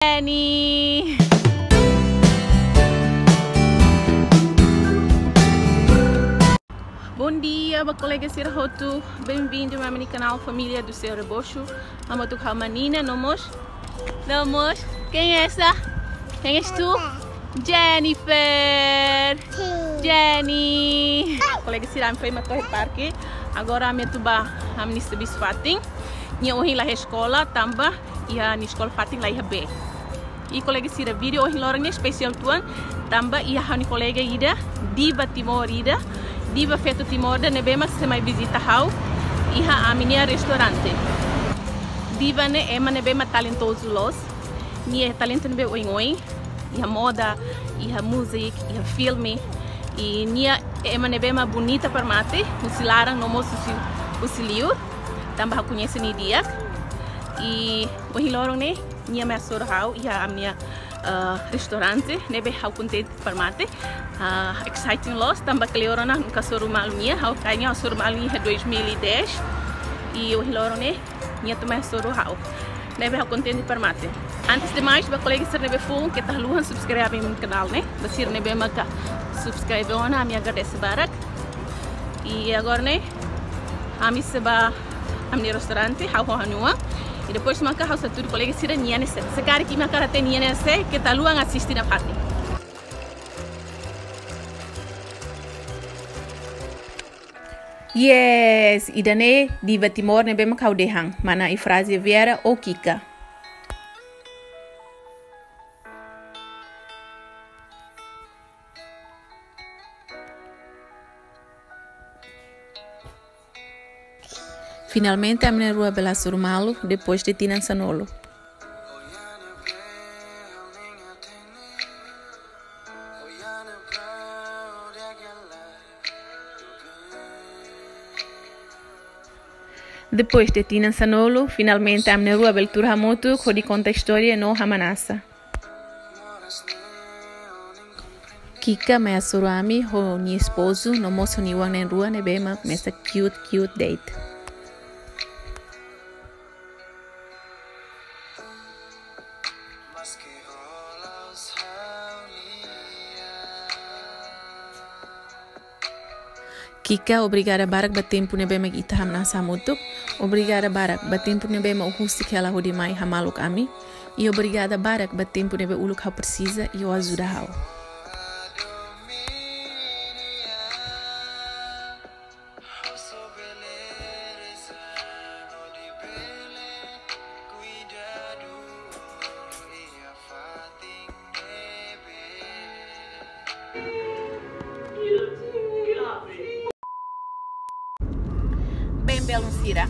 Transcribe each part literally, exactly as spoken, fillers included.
Jenny. Bom dia, ba kolega sira hotu. Bem-vindo mai ha'u-nia kanál Família do Seu Rebocho. Hamutuk ho Manina, no mós. No mós. Quem é essa? Quem és tu? Jennifer. Sim. Jenny. Kolega sira, ami foin mai to'o iha parke. Agora ami atu ba ami-nia servisu fatin. Nia ohin la iha eskola, tanba iha nia eskola fatin la iha bee. I kolega sira, vídeo ohin loron ne'e espesiál uitoan, tanba iha ha'u-nia kolega ida, diva Timor ida, diva feto Timor ida ne'ebé mak sei mai vizita ha'u iha ami-nia restaurante. Diva ne'e ema ne'ebé mak talentozu loos, nia talentu ne'ebé oin-oin, iha moda, iha múzika, iha filme, i nia ema ne'ebé mak bonita para mate, husi laran no mós husi, husi liur, tanba ha'u koñese nia di'ak. I ohin loron ne'e, nia mai hasoru ha'u iha ami-nia, eh, restaurante, ne'ebé ha'u kontente para mate. Ah, exciting loos, tanba kleur ona nunka hasoru malu nia, ha'u kayaknya hasoru malu nia iha dois mil e dez. I ohin loron ne'e, nia atu mai hasoru ha'u. Ne'ebé ha'u kontente para mate. Antes de mais, ba kolega sira ne'ebé foun, keta haluha subscribe ami-nia kanál ne'e. Ba sira ne'ebé maka subscribe ona, ami agradese barak. I agora ne'e, ami sei ba ami-nia restaurante, ha'u ho ha'u-nia oan. I depois maka ha'u sei hatudu kolega sira nia ne'e sé. Se karik imi hakarak hatene nia ne'e sé, keta haluha asiste nafatin. Yes, ida-ne'e diva Timor ne'ebé mak ha'u dehan, mana Eufrasia Vieira ou Kika. Finalmente, ami na'in-rua bele hasoru malu, depois de tinan sanulu. Depois de tinan sanulu, finalmente ami na'in-rua bele tuur hamutuk hodi konta istória no hamnasa. Kika mai hasoru ami ho nia espozu, no mós ho nia oan na'in-rua ne'ebé mak mesak cute, cute de'it. Kika, obrigada barak ba tempu ne'ebé mak ita hamnasa hamutuk. Obrigada barak ba tempu ne'ebé mak ó husik hela hodi mai hamaluk ami. I obrigada barak ba tempu ne'ebé uluk ha'u presiza i ó ajuda ha'u. Bem, belun sira,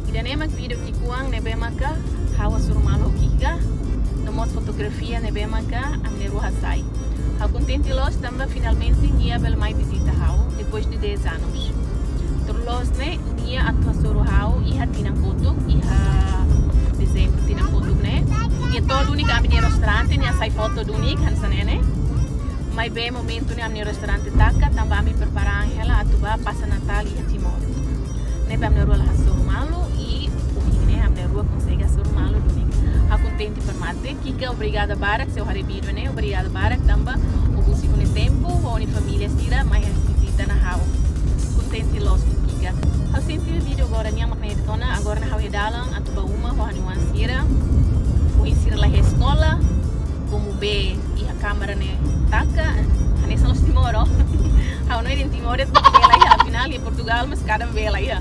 ida-ne'e mak vídeo ki'ikoan ne'ebé maka ha'u hasoru malu ho Kika, no mós fotografia ne'ebé maka ami na'in-rua hasai. Ha'u kontente loos tanba finalmente nia bele mai vizita ha'u depois de dez anos. Tuir loos ne'e, nia atu hasoru ha'u iha tinan kotuk, iha dezembru tinan kotuk ne'e. Nia to'o duni iha ami-nia restaurante, nia hasai foto duni, hanesan ne'e ne'e. Maibé momentu ne'e ami-nia restaurante taka, tanba ami prepara an hela atu ba pasa Natál iha Timor. Ne'ebé ami na'in-rua la hasoru malu, i ohin ne'e ami na'in-rua konsege hasoru malu duni. Ha'u kontente para mate. Kika, obrigada barak, se ó haree vídeo ne'e, obrigada barak tanba ó husik ó-nia tempu, ó-nia família sira, mai vizita ona ha'u. Kontente loos, Kika. Ha'u sente vídeo agora, nia mak ne'e de'it ona, agora ne'e ha'u iha dalan atu ba uma ho ha'u-nia oan sira. Ohin sira la iha eskola, komu bee iha kámara ne'e taka, hanesan loos Timor, ó. Ha'u no iha Timor, bee la iha, afinál iha Portugal, mas kada bee la iha.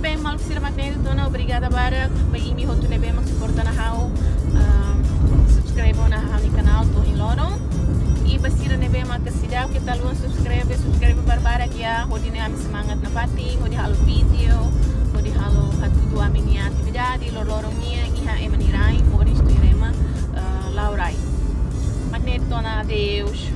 Bem, maluk sira, mak ne'e de'it ona, obrigada barak ba imi hotu ne'ebé mak suporta ona ha'u, ah, subscribe ona ha'u-nia kanál to'o ohin loron. I ba sira ne'ebé mak seidauk, keta haluha subscribe, subscribe barak-barak ya, hodi nune'e ami semangat nafatin, hodi halo vídeo, hodi halo hatudu ami-nia atividade loroloron nian iha ema nia rain, moris tuir ema, ah, la'o rai. Mak ne'e de'it ona, adeus.